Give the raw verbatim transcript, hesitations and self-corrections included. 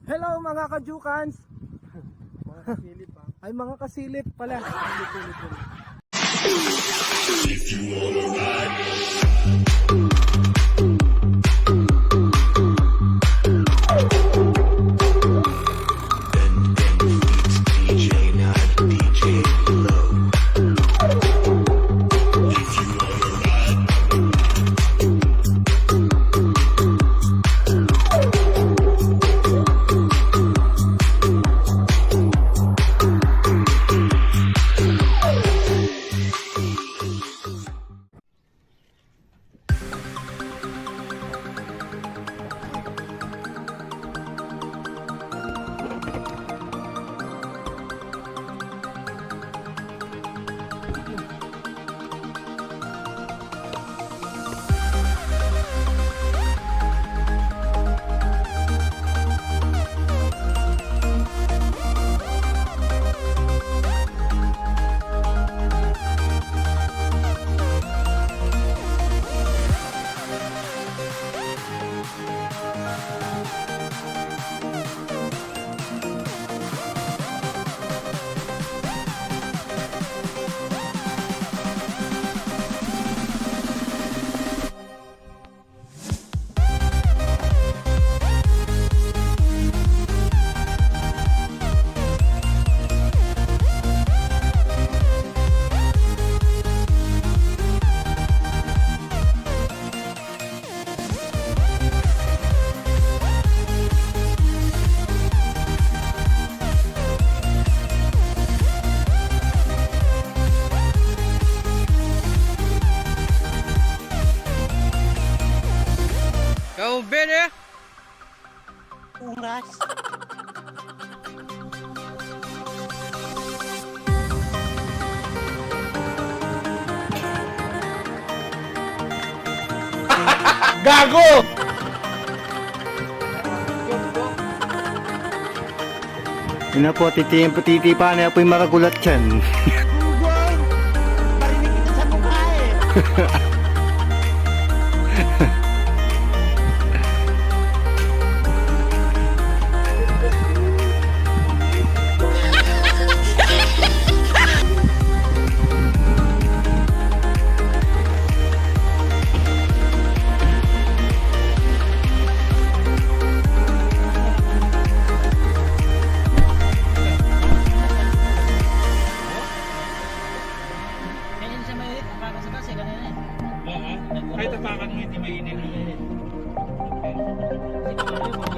Hello, mga kajukans! Mga kasilip, ha? Ay, mga kasilip pala. Kau bene? Oras. Gago! Ina po, titi-, titipa na po yung maragulat yan. Barinig kita sa mukha eh. Kaya hindi siya mainit, tapakan sa kasi, ganun eh. Oo. Kahit tapakan mo, hindi mainit. Mainit. Siguro,